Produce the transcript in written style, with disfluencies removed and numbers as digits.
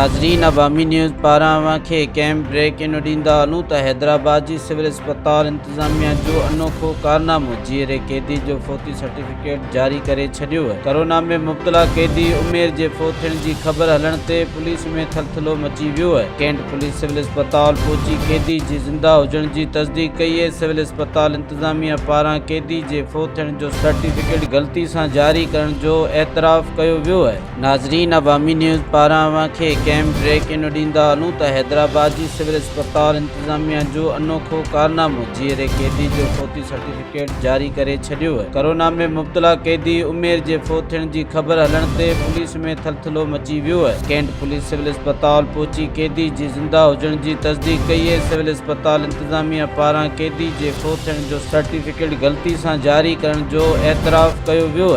ناظرين عوامي نيوز پاران اوهان کي ڪيمپ بريڪ ان ڏيندا هلون ته حيدرآباد جي سول اسپتال انتظاميا جو انوکو ڪارنامو جيئري قيدي جو فوتي سرٽيفڪيٽ جاري ڪري ڇڏيو. ڪرونا ۾ مبتلا قيدي عمير جي فوت ٿيڻ جي خبر هلڻ تي پوليس ۾ ٿلٿلو مچي ويو. ڪينٽ پوليس سول اسپتال پهچي قيدي جي زنده هجڻ جي تصديق ڪئي. سول اسپتال انتظاميا پاران قيدي جي فوت ٿيڻ جو سرٽيفڪيٽ غلطي سان جاري ڪرڻ جو اعتراف ڪيو ويو. ناظرين عوامي نيوز پاران اوهان کي ڪيمپ بريڪ ان ڏيندا هلون ته حيدرآباد جي سول اسپتال انتظاميا جو انوکو ڪارنامو جيئري قيدي جو فوتي سرٽيفڪيٽ جاري ڪري ڇڏيو. ڪرونا ۾ مبتلا قيدي عمير جي فوت ٿيڻ جي خبر هلڻ تي پوليس ۾ ٿلٿلو مچي ويو. ڪينٽ پوليس سول اسپتال پهچي قيدي جي زنده هجڻ جي تصديق ڪئي. سول اسپتال انتظاميا پاران قيدي جي فوت ٿيڻ جو سرٽيفڪيٽ غلطي سان جاري ڪرڻ جو اعتراف ڪيو ويو.